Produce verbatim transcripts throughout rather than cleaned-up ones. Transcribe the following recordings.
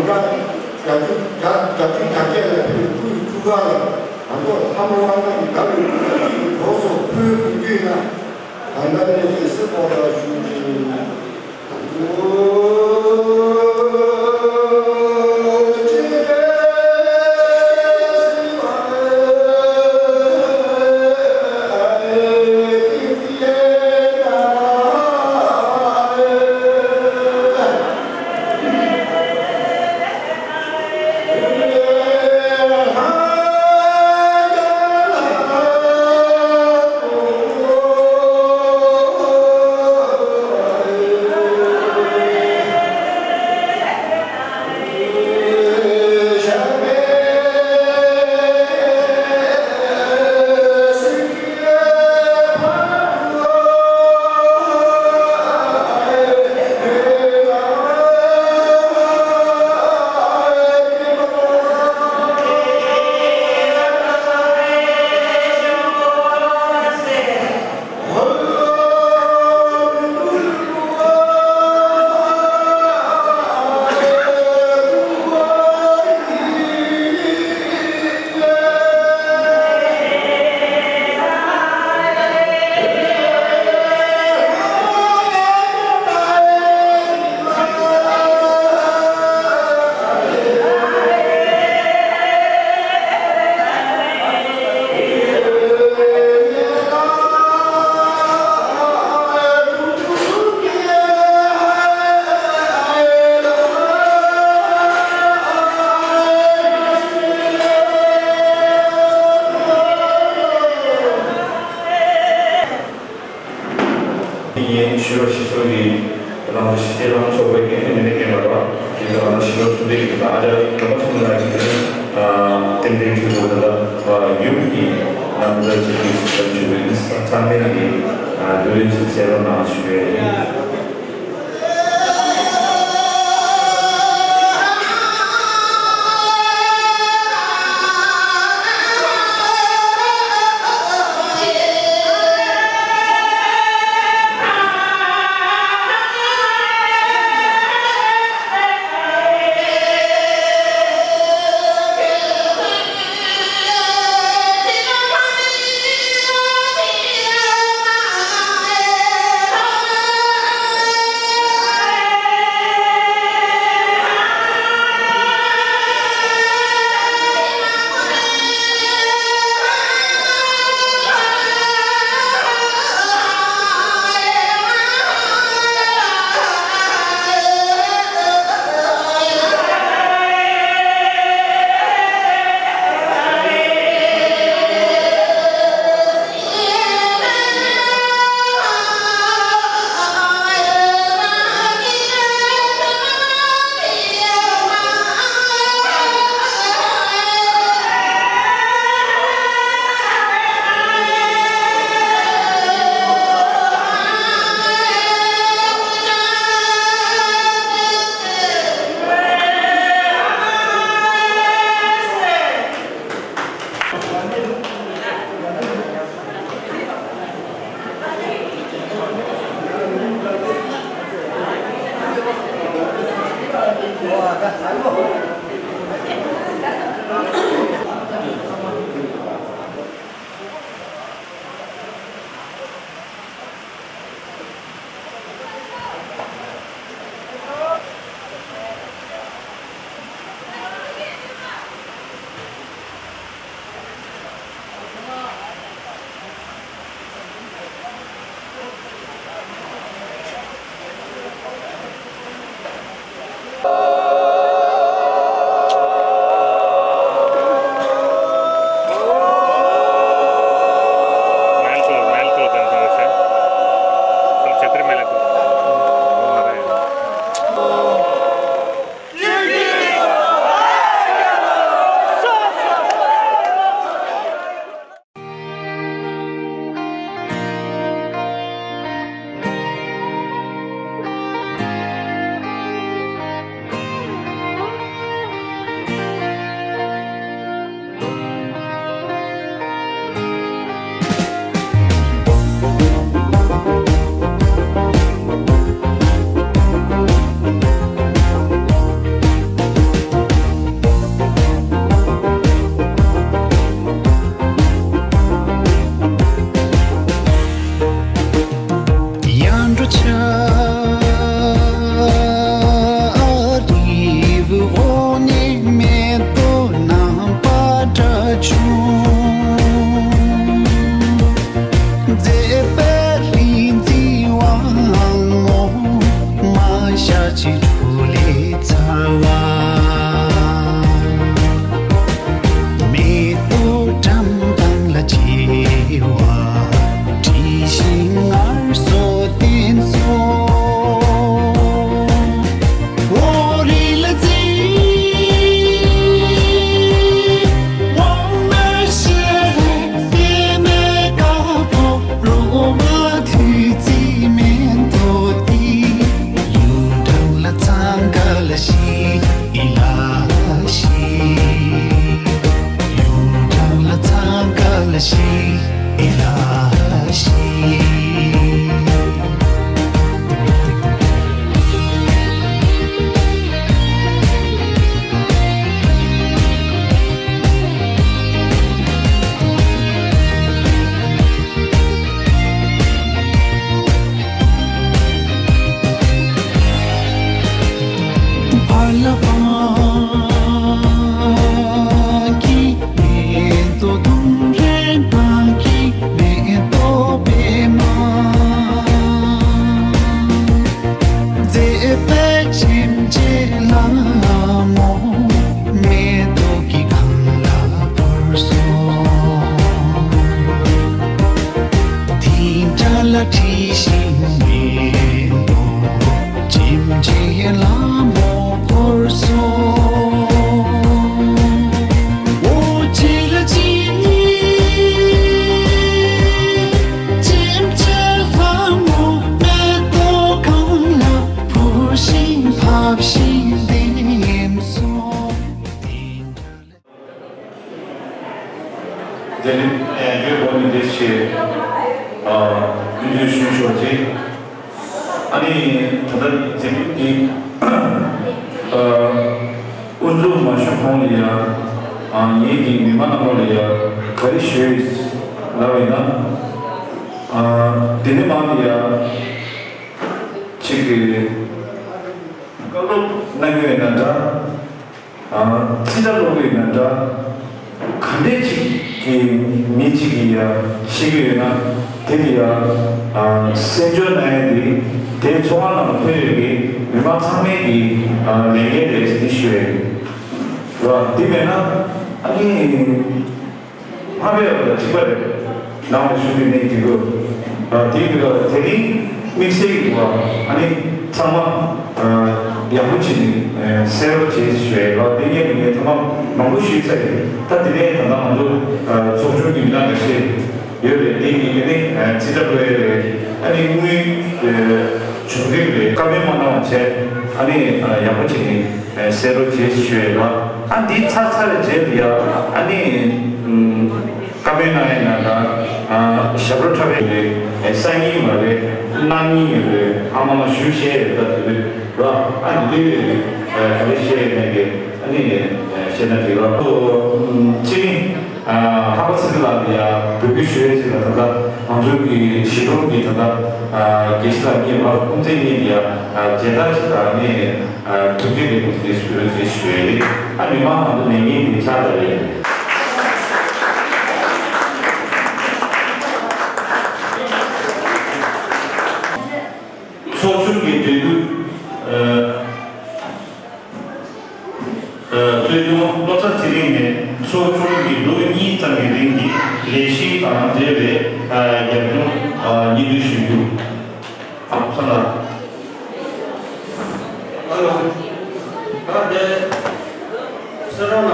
རང་རྒྱ་ཆེན་རྒྱ་རྒྱ་ཆེན་རྒྱ་སྐད་ལ་ཕེབས་སྐུའི་ཐུགས་ཀ་ལ་ང་ཚོ་ལྷ་མོ་དབང་ཐང་གི་དགའ་བའི་སྐུ་ཚེ་གཅིག་གི་གྲོགས་སུ་ཕུལ་དགོས་དུས་ན། ད་ལྟ་ནས་ཀྱི་སྲིད་པ་ལ་ཞུགས་ཀྱི། ཡིན། ཕྱི་ལོ་ཕྱི་ཚོད་ཀྱི་རང་ལ་ཕྱི་རྒྱལ་ལམ་ཚོགས་པའི་འགན་འཁྲི་མི་སྣས་བསྐྱོན་པ་རེད། དེ་ལྟར་ང་ཕྱི་ལོ་གསུམ་པའི་རིང་ལ་ཨ་ཅག་ལོ་མ་ཆུང་ལ་ཡིན་ཏེ་རྟེན་འབྲེལ་ཞུ་དགོས། ད་ལྟ་ཡུམ་གྱི་རྣམ་ཐར་ཅིག་གི་ཚུལ་ཞུ་བའི་ཚང་མས་ཀྱི་བསྡུས་ལེན་ཅིག་གསན་རོགས་གནང་ཞུ་ཡས་ཡིན། ཅི་ཕུ་ལེ་ཚ་བ། མེ་ཏོག་བཀྲམ་སྟངས་ལ་བྱེ་བ། དྲི་ཞིམ་ངལ་གསོ་བསྟེན་སོ། འོ་རི་ལ་ཙི། འོ་མ་ཤེ་རེ་ཏེ་མེ་ཀ་པོ། རོ་མ་ཐུ་ཙི་མེན་ཏོ་ཏི། ཡུ་ཀྲང་ལ་ཚང་ཀ་ལ་ཤི་ཨི་ལ་ཤི། ཡུ་ཀྲང་ལ་ཚང་ཀ་ལ་ཤི་ཨི་ལ་ཤི། ཕར་ལ་པང་ཀི་མེ་ཏོག་དུང་རེ་པང་ཀི་མེ་ཏོག་པད་མ། མཛེས་པའི་ཁྱིམ་ཆེན་ལ་མོ། མེ་ཏོག་གི་གང་ལ་བོར་སོང་། དེ་འདྲ་ལ་དྲི་ཞིམ་མེ་ཏོག་ཁྱིམ་ཆེན་ལ་མོ་བོར་སོང་། འོ་ཅི་ལ་ཅི། ཁྱིམ་ཆེན་ལ་མོ་མེ་ཏོག་གང་ལ་བོར་ཞིང་ཕབ་ཞིང་ལྡེམ་སོང་། དེ་ནི་ཨེ་ཡོད་པོ་ནི་དེ་ཆེ་ཨ་ཀུན་སྤྱོད་ཞུ་ཆོག་ཅིག་ཨ་ནི་ད་ལྟ་འཛིན་གྲྭ་འདི་ཨ་དབུ་འཛུགས་མ་ཞུ་གོང་ལ་ཡ་ཨ་ངེད་ཀྱི་མི་མང་ནང་ལོགས་ལ་ཡ་ག་རེ་ཞུས་ལབ་ཡིན་ན་ཨ་དེ་ནི་མང་ལ་ཡ་ཅིག་གི་བཀའ་སློབ་གནང་གི་ཡོད་ན་འདྲ། ཨ་ཅི་འདྲ་ལོག་ཡོད་ན་འདྲ། ག་འདྲས་ཅིག་གི་མི་གཅིག་གིས་ཡ་ཤེས་ཀྱི་ཡོད་ན་དེ་གི་ཡ་ཨ་གསན་འཇོག་གནང་ཡ་དེ་དེ་ཚོགས་ཁང་ནང་ལ་ཕེབས་ཡོད་པའི་མི་མང་ཚང་མའི་གི་ཨ་ལས་འགན་རེད་ཟེར་ཞུ་ཡ་ཡིན། རེད་བ། དེ་མེད་ན་ཨ་ནི། ཕ་མའི་འོག་ལ་གཅིག་པ་རེད། ནང་ལ་བཞུགས་པའི་གནས་ཀྱི་གོ་ཨ་དེའི་ནང་ལ་དེ་རིང་དམིགས་བསལ་གྱི་བ་ཨ་ནི་ཚང་མ་ཨ་ཡག་པོ་བྱས་ནས་ཨ་གསན་རོགས་བྱེད་ཞུ་ཡས་ལ་དེ་ངས་ངས་ཐ་མ་མང་པོ་ཞུས་ཚར་ཡིན། ད་དེ་ནས་ད་ལྟ་ང་ཚོ་ཨ་ཚོགས་ཆུང་གི་མི་སྣ་འགའ་ཤས་ཡོད་རེད། དེ་ངས་ངས་ནི་ཨ་རྩིས་ཁྲ་བཀོད་ཡས་རེད། ཨ་ནི་དངུལ་ཨ་བྱུང་རིགས་རེད། བཀའ་མོལ་མ་གནང་བ་བྱས་ཨ་ནི་ཨ་ཡག་པོ་བྱས་ནས། གསལ་པོ་བྱས་ཞུས་ཡོད་ལ། ཨ་འདི་ཚར་ཚར་རྗེས་ལ་ཡ་ཨ་ནི་བཀའ་མོལ་གནང་ཡས་ན་ད་ཞབས་བྲོ་འཁྲབ་ཡས་རེད། སང་ཉིན་མ་རེད། གནངས་ཉིན་ཡོད་རེད། ཨ་མ་མ་ཞུ་བཤད་ཡོད་ད་དེ་རེད་ར། ཨ་འདི་ག་རེ་བཤད་ཡས་ན་གི་ཨ་ནི་བཤད་ན་འགྲིག་ར། ཁོ་ཅི་ནི། ལྷག་པ་ཚེ་རིང་ལགས་ལ་ཡ་འབོད་སྐུལ་ཞུ་ཡས་ཅིག་ལ་ད་ལྟ་ང་ཚོའི་གི་གཞིས་གྲོང་གི་ད་ལྟ་དགེ་བཤེས་ལགས་གཉིས་ལ་ཁུངས་བཙན་གཉིས་ལ་ཡ་མཇལ་དར་ཅིག་དང་ནི་ཐུགས་རྗེ་ལེགས་འབུལ་དེ་ཞུ་རོགས་ཞེས་ཞུ་ཡས་རེད། ཨ་མི་མང་ང་ཚོ་ནས་ངས་འདི་ཆགས་ད་རེད། ཚོགས་ཆུང་གི་འབྲེལ་མཐུད། གཙོ་སྐྱོང་བློ་བཟང་ཚེ་རིང་ནས་ཚོགས་ཆུང་གི་ལོ་གཉིས་ཙམ་གྱི་རིང་གི་ལས་གཞི་དང་འབྲེལ་བའི་རྒྱབ་ལྗོངས་སྙན་སྒྲོན་ཞུ་རྒྱུ། ཨ་ཁོ་ལ། ཨ་ལོ། ད་དེ་སེ་རོ་ན་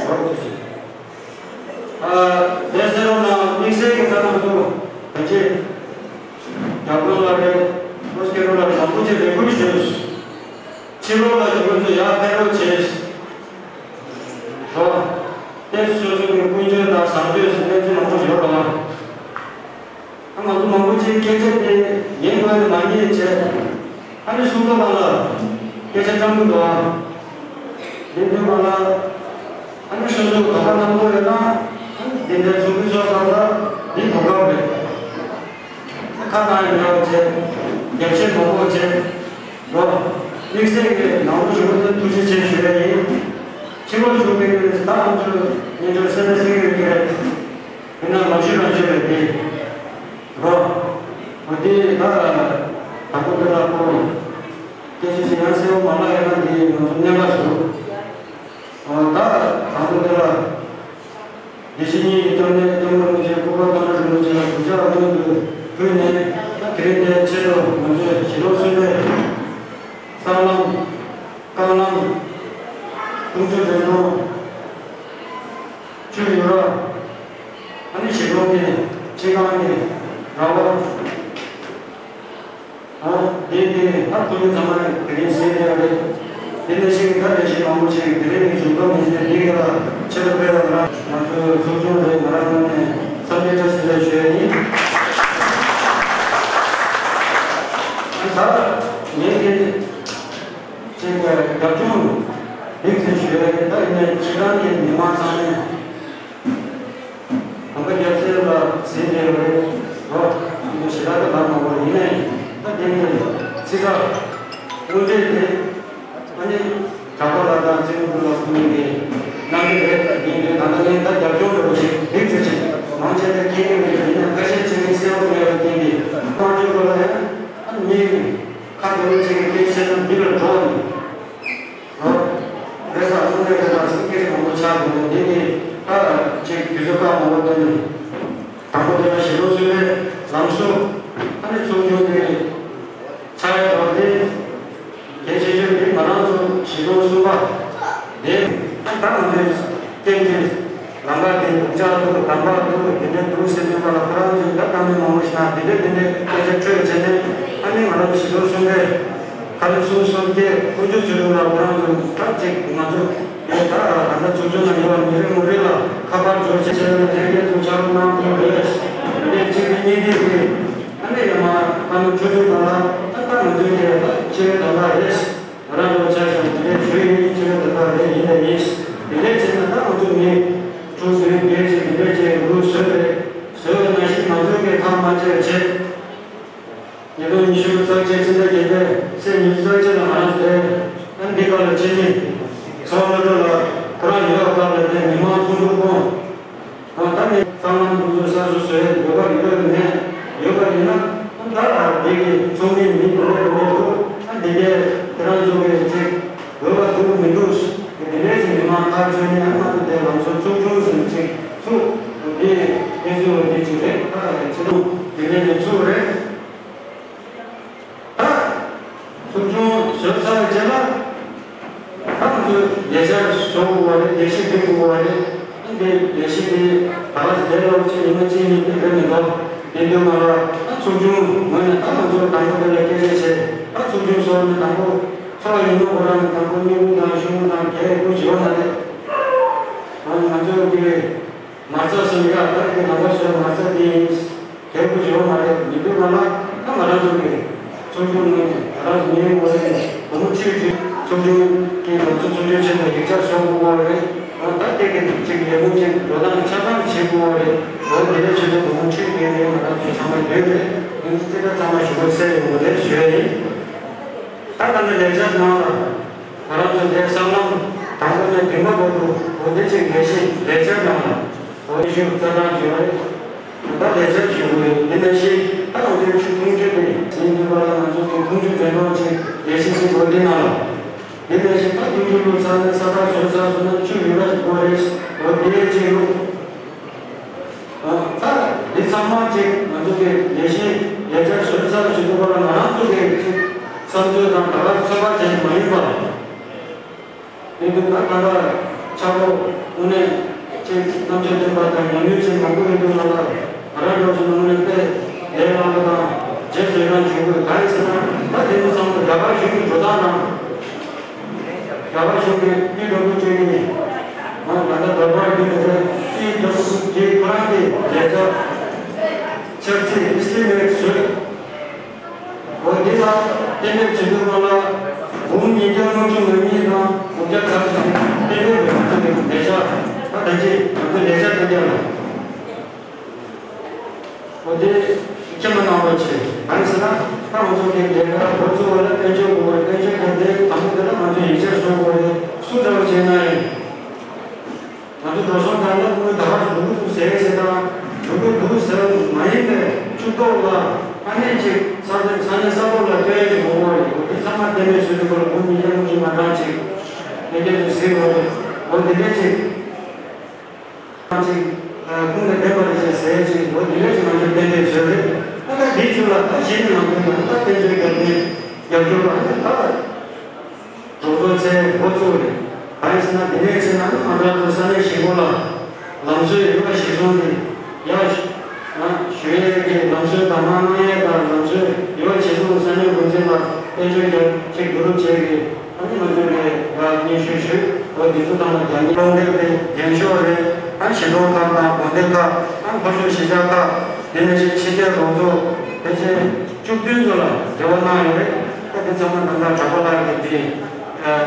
རོགས་ཞིག་ཨ་དེ་སེ་རོ་ན་དམིགས་བསལ་གྱི་ས་ནང་དུ་ག་ཅི། རྒྱ་དཔོན་ལགས་རེད། ཁོ་སྐྱེ་རོ་ལ་མང་པོ་ཅིག་རེ་སྐུལ་ཞུས། ཕྱི་ལོགས་ལ་ཞུ་ཁོ་ཚོ་ཡར་ཕེབས་རོགས་བྱས། རོ། ཏེ་སོ་སོ་གི་ཀུན་སྤྱོད་དང་བཟང་སྤྱོད་ཟེར་གནས་ཚུལ་མང་པོ་ཡོད་རོགས། ཨ་ང་ཚོ་མང་པོ་ཅིག་སྐད་ཆ་དེ་ཉན་དགོས་དེ་མ་ཉན་བྱས། ཨ་ནི་སུམ་མདོ་ནང་ལ་སྐད་ཆ་ཙམ་གྱི་འདུག་ཨ། དེ་འདུག་ནང་ལ། ཨ་ནི་སོ་སོ་དོ་ཁ་རྣམ་རྟོག་ཡོད་ན། ཨ་ནི་དེ་འདྲའི་ཚོགས་འདུ་ཚོགས་སྟངས་ལ་འདི་གོ་སྐབས་རེད། ཁ་བཏང་ཡོད་བྱས། རྒྱབ་ཆེན་མང་པོ་བྱས། རོ། དམིགས་བསལ་གྱི་ནང་ལོགས་ཞུ་བ་དེ་ཐུགས་རྗེ་ཆེ་ཞུ་ཡ་ཡིན། ཕྱི་ལོགས་ཞུ་མཁན་གྱི་ད་ང་ཚོ་སྙན་སྒྲོན་གསལ་པོ་གསལ་གྱི་ཡོད་ཀྱི་རེད། ཡིན་ན་མ་ཞུ་རང་ཞུ་རེད་དེ། རོ། འོ་དེ་ད་དང་པོ་དེ་ལ་ཁོ། ཡང་གསལ་པོ་མ་ལྷག་ཡོད་ན་འདི་ང་ཚོ་གནད་འགག་བཟོ། ད་དང་པོ་དེ་ལ། དགེ་བཤེས་གཉིས་ཀྱི་གཏམ་ནས་གཏམ་རིན་པོ་ཆེ་སྐུ་པར་གཏམ་རིན་པོ་ཆེ་ལ་གུས་ཕྱག་སྔོན་དུ་ཕུལ་ནས། ད་དེ་རིང་འདིའི་ཆེད་དུ་ང་ཚོས་ཞི་ལོ་གསུམ་པའི་གསང་ལམ། བསྐང་ལམ། དཀོན་མཆོག་འདྲེན་སྟོན། ཆུ་ཡུ་ར། ཨ་ནི་ཞི་ལོ་གི་ཁྲི་ཁང་གི་ར་བ། ཨོ། དེ་དེ་ད་ཁོང་ཚང་མ་དེ་རིང་གསན་བསྡད་ཡོད་རེད། དེ་ནང་བཞིན་ད་ལས་གཞི་མང་པོ་ཞིག་དེ་རིང་གི་མཇུག་སྡོམ་ཡིན་ཚེ་འདི་ག་ལ་ཆེད་དུ་ཕེབས་པ་ང་ཚོའི་ཚོགས་ཆུང་རེད། ང་རང་ངོས་ནས་འཚམས་འདྲི་བཀྲ་ཤིས་བདེ་ལེགས་ཞུ་ཡ་ཡིན། ད་ངས་དེ་ཅིག་རྒྱབ་ལྗོངས་ལེགས་ཚེ་ཞུ་ཡ་ཡིན། ད་ཡིན་ནའི་སྤྱི་བཏང་གི་མི་མང་ཚང་མས། གོམ་པ་རྒྱབ་སེ་ལ་ཟིན་བསྡད་ཡོད་རེད། ཨོ། ཞེ་དྲག་ད་ལབ་མ་དགོས། ཡིན་ནའི་ད་དེ་ནི་ཚིག་ཁ་དངོས་འབྲེལ་དེ་ཨ་ནི་གྲགས་པ་ལགས་དང་ཚེ་རིང་ཕུ་ལགས་ཁོང་གཉིས་ཀྱིས་གནང་གི་རེད། ཡིན་རེད། ད་ལྟ་ངས་ད་རྒྱབ་ལྗོངས་འདྲ་པོ་ཞིག་ལེགས་ཚེ་ཆེ་མང་ཆེ་ད་མཁྱེན་གྱི་མེད། ཡིན་ནའི་ཁ་ཤས་ཅིག་ནི་གསལ་པོ་མེད་པ་རྐྱེན་གྱིས། དམངས་ཁྲོད་སྐོར་ལ་ཡང་ཨ་ནི་ངས་ཁ་དེ་ལོ་ཅིག་གི་སྐད་བཤད་ན་འདི་ལ་འགྲོ་བ་ཡིན། རེད་ས། དངོས་གནས་རེད་ས། སེམས་སྐྱིད་མང་པོ་ཆགས་འདུག་འདི་ནི་ད་ཅིག་དུས་ཚོད་ཁག་མང་པོ་བཏོན་ནས། དང་པོ་དེ་ལ་ཞི་ལུ་སུ་ལེ་ལམ་སུ་ཨ་ནི་ཚོགས་ཆུང་དེ་ཆགས་ཡོད་པ་དེ། གལ་ཆེ་ཤོས་དེ་ང་རང་ཚོ་ཞི་ལུ་གསུམ་པ་དེ། ད་ང་ཚོའི་སྐད་འཕྲིན་ལམ་ཁ་དེ་སྦུག་ཆགས་འདུག་དམ་པ་འདུག་དེ་འདྲ་འདུག་ཟེར་དུས་ང་ལ་ཁོ་རང་ཚོས་ད་གཏམ་མི་མང་པོ་ཞིག་དང་དེ་འདྲ་དེ་འདྲ་སྐད་ཆ་འཕྲོས་བྱས་ནས། ཨ་ནི་ང་རང་ཞི་ལུ་གསུམ་པའི་ཁ་ལུ་གསུམ་གསུམ་བརྒྱད་དཀོན་མཆོག་ཆོས་སྒྲོན་ལགས་ཁོ་རང་ཚོ་ད་ཅིག་ང་ཚོ་ཡོད། ད་ད་ལྟ་ཚོགས་ཆུང་ནང་ཡོད་པ་མི་རེ་ངོ་རེ་ལ་ཁ་པར་འབྱོར་ཆེད་བྱས་ནས་ལྷན་རྒྱས་ཚོ་ཕྱག་རོགས་གནང་དགོས་རེད། དེ་ནས་ཕྱི་ཚེས་ཉིན་དེ་དེ་ཨ་ནི་ཡ་མ་ཨ་ནི་ཆོས་སྒྲོན་ལགས་ད་ལྟ་ང་ཚོའི་དེ་ད་ཕྱི་ཚེས་ད་ལྟ་རེད། ང་རང་ཚོ་ཆ་བཞག་དེ་འདྲའི་ཞུ་ཡིན། ཕྱི་ཚེས་ད་ལྟ་རེད། ཡིན་ད་ཡིན། དེ་འདྲའི་བྱས་ན་ད་ང་ཚོ་མི་དྲུག་ཟེར་བའི་འགན་ཞིག་དེ་འདྲའི་བྱས་འགོ་བཟོས་རེད། བཟོས་པ་ནང་བཞིན་ང་ཚོའི་གི་ཐག་མ་བཅད་བྱས། ཉིས་སྟོང་ཉི་ཤུ་རྩ་གཅིག་ཕྱི་ཟླ་བརྒྱད་པའི་ཚེས་ཉི་ཤུ་རྩ་གཅིག་ལ་ང་རང་ཚོའི་ཨ་འདི་ག་ལ་ཕྱི་ཉིན་ཚོགས་སློབ་གྲྭ་ལ་ཁོ་རང་ཡོད་སྐབས་ལ་དེ་མི་མང་ཚོགས་འདུ་སྐོང་། ཨ་ད་ནི་གཙང་ལམ་དུ་ཚོ་གསར་བཟོ་བཟོ་ཡ་ཡོད་པ་ཡོད་མེད་ཡོད་པ་ཡིན་ན། ཨ་ད་ཨ་འདི་གི་ཚོགས་མི་མི་དེ་འདྲ་དེ་འདྲ་འདུག་ཨ་འདི་གས་དེ་རང་ཚོ་གི་ཅིག་འོས་པ་འདུག་མི་འདུག་དེ་འདྲས་ཀྱི་མི་མང་ཐག་ཆོད་ནས། ཨ་ང་ཚོ་དེ་ལམ་སང་ཚོགས་ཆུང་ཟིན་ཅིག་ཚུགས་འདི་གནས་ཚུལ་འདི་ཅིག་རེད། ད་ཆེ་དུང་དེ་འདྲས་ཀྱི་ཚུགས་རེད། ད་ཚོགས་ཆུང་བཟོས་ཚར་བའི་རྗེས་ལ་ད་ང་ཚོས་ལས་འཆར་བཟོ་དགོས་པ་རེད། ལས་གཞི་འདིང་དགོས་པ་རེད། ཨ་འདི་ལས་གཞི་འདི་ད་ག་ཟེ་ལོ་གཅིག་ཉི་མ་གཅིག་གཉིས་འདི་རེད་མི་འདུག་དེ་འདུག་ང་ལ་ད་ཚོགས་ཆུང་ངོས་ནས་ད་ང་ཚོ་དང་པོ་དེ་ལ་སྐད་ཆ་བྱས། ད་ཚོགས་ཆུང་སོགས་ནས་དང་པོ་ཚོགས་ཡིན་ནོ་ཁོ་རང་ནས་དང་པོ་སྙིང་པོ་དང་ཤུགས་དང་གལ་ཡོད་ཀྱི་ཡོད་མ་རེད། ང་ང་ཚོ་འདི་མ་རྩ་སུ་ཡ་ད་དེ་ང་ཚོ་བཟོས་མ་རྩ་དེ་ཡིན། དེ་བུ་བྱེད་པ་མ་རེད། མི་འདུག་ང་ལ་ད་ང་རང་ཚོ་གི་ཚོགས་ཆུང་ངོས་ནས་ང་རང་ཚོ་ངའི་ངོས་ནས་སྒོར་མོ་ཁྲི་བཅུ་ཚོགས་ཆུང་གི་ང་ཚོ་ཚོགས་ཆུང་ཆེན་པོ་ཡིག་ཆ་བཟོ་དགོས་པ་རེད། ཨོ་ད་དེ་གི་ཅིག་ལས་ཁུངས་ཅིག་འགྲོ་སྟངས་ཆ་ཚང་བྱེད་དགོས་པ་རེད། ཨོ་དེ་འདྲ་བྱེད་དུས་སྒོར་མོ་ཁྲི་བརྒལ་ནས་ང་རང་ཚོ་ཚང་མ་ཡོད་རེད། ང་ཚོ་རྩིས་ཁྲ་ཚང་མ་ཞུ་དགོས་སེ་ཡོང་གི་རེད་ཞུ་ཡ་ཡིན། ད་ད་ནི་ལས་འཆར་ནང་ལ། ང་རང་ཚོ་འདིར་སྲང་ལམ་དང་པོ་ནས་བདུན་པ་བར་དུ་འོ་དེ་ཅིག་ལས་གཞི་ལས་འཆར་ནང་ལ་འོ་དེ་ཞུ་རྩ་དྲང་བྱུང་བ་རེད། ད་ལས་འཆར་ཞུ་དགོས་ཡོད། དེ་ནང་བཞིན་ད་ང་ཚོའི་ཆུ་འཐུང་ཆུ་དེ་ཟིན་དུས་བར་ལ་ང་ཚོ་དེ་འཐུང་ཆུ་འདྲེན་གཏོང་ཆེད་ལས་གཞི་ཞིག་འོ་དེ་ནང་ལ། དེ་ནང་བཞིན་ད་འཐུང་ཆུ་བླུགས་ཚར་ནས་ས་ཐག་ཆོད་ཚར་སོང་ན་ཆུ་ཡོད་ར་ཞིག་དགོས་རེད། འོ་དེ་ཅིག་བླུགས། ད་འདི་ཚང་མ་ཅིག་ང་ཚོ་གི་ལས་གཞི་ལས་འཆར་བཟོ་ཚར་ཞུ་དུས་བར་ང་རང་ཚོ་གི་ཅིག་བསམ་ཚུལ་དང་ད་ག་ཚོད་དཔག་བྱས་མ་ཡིན་པ། ཡིན་དུས་ད་ད་ལྟ་ཆག་སྒོ་དངོས་གནས་ཅིག་རྣམ་དཔྱོད་ལྡན་པ་དང་ཉམས་མྱོང་ཅན་མང་པོ་ཡོད་དུས་ང་ལ་ང་རང་འདྲ་བོ་ཞིག་དངོས་གནས་དཔེ་ལས་སླ་པོ་དང་རྗེས་སུ་ཡི་རང་བྱུང་དགོས། གང་ཡིན་ཟེར་ན་ད་དེ་ཚོ་ཚང་མ་རྒྱ་གར་གཞུང་གི་འགྲོ་སྟངས་དང་། རྒྱ་གར་གཞུང་གིས་དབུས་འགྲོ་ཀུན་སྤྱོད་ཀྱི་ང་ད་ལྟ་དོ་དམ་རྒྱུན་དུ་དབུས་འགྲོ་ཀུན་སྤྱོད་ཁོ་རང་གི་ལས་ཀ་ཆབ་སྲིད་ཨི་སི་ལི་མེད་བཟོས། འོ་འདི་ལ་གཏན་འབེབས་བྱེད་དུས་སྔོན་ལ་འབུམ་ཉིས་བརྒྱ་ལྔ་བཅུ་ང་གཉིས་དང་དགུ་བརྒྱ་ཙམ་ཞིག་གཏན་འབེབས་བྱེད་དུས་ལས་ཀ་ད་ལྟ་ཅིག་ང་ཚོ་ལས་ཀ་གཏན་འབེབས་ལ། འོ་དེ་ཁྱེད་མ་གནང་བར་བྱེད། གང་ཟེར་ན་ད་ང་ཚོ་གི་ལས་ཀ་འགོ་བཙུགས་པ་ལ་དཔལ་འབྱོར་དགོས་པ་རེད། དཔལ་འབྱོར་གྱི་དེ་དང་པོ་དེ་ལ་ང་ཚོ་ཡིག་ཆ་བཟོ་དགོས་རེད། སུ་འདྲ་བ་བྱས་ན་ཡང་ང་ཚོ་འགྲོ་སོང་དང་ལ་དངུལ་ད་བར་འགྲོ་གི་འདུག་ཟེར་ཟེར་དང་འགྲོ་གི་འདུག་ཟེར་བ་མ་ཡིན་པའི་ཕྱུག་ཐོག་ལ་ཨ་ནེ་ཅིག་ས་ས་གནས་ས་ཐོག་ལ་སྟོན་ཡ་ཅིག་དགོས་པ་རེད། འོ་དེ་ཚང་མ་གཏན་ནས་བཟོས། དེ་འདྲ་ཅིག་ཅིག་ཁུངས་དང་ལྡན་པ་རེད་ཅེས་ཟེར་ཅིག་འོ་དེ་འདྲ་ཅིག་ང་ཚོས་བསྟན་འགྲོའི་ཚོད་རེད། ད་ལྟ་འདིའི་ཚུལ་ལ་ད་གཞི་ནས་ང་ཚོས་ད་ལྟ་བསྟན་འགྲོའི་རྒྱབ་ནས་རྒྱབ་སྐྱོར་ལ་ད་རོགས་ཚོགས་ཚེ་འགོ་བཙུགས་རེད། གང་ཡིན་ཟེར་ན་འདི་ནས་ཕྱིན་ན་ང་རང་ཚོ་ས་གནས་གཞིས་ཁོངས་ལ་ལམ་བཟོའི་རིམ་པ་གཞིར་བཟུང་གིས་ཡག་ཞུ་ཡས་ཀྱི་ལམ་བཟོའི་དང་མ་གནང་ཡས་དང་ལམ་བཟོའི་རིམ་པ་གཞིར་བཟུང་ས་གནས་འགོ་འཛིན་ལ་དཔལ་འབྱོར་རྒྱ་ཆེ་བསྡུ་རུབ་བྱས་ཀྱི་ཨ་ནི་ང་ཚོས་ནས་ཡར་སྙན་ཞུ་ཞུས། འོ་འདི་ཚོ་དང་ལ་རྒྱ་ཉེ་རླུང་འདེབས་རེད། རྒྱན་ཤོག་རེད། ཨ་ཞིང་འབྲོག་ཁག་དང་དགོན་སྡེ་ཁག་ཨ་ཁོར་ཡུག་གཞིས་ཆགས་ཁག་དེ་ནས་ཕྱི་རྒྱལ་རོགས་ཚོགས་ཕལ་ཆེར་བཅུ་བདུན་ཚོ་ལ་འབྲེལ་བ་གནང་ཡོད་རེད། ད་དེ་ཚང་མ་ད་ལྟ་གྲགས་པ་ལགས་ཀྱིས་དེ་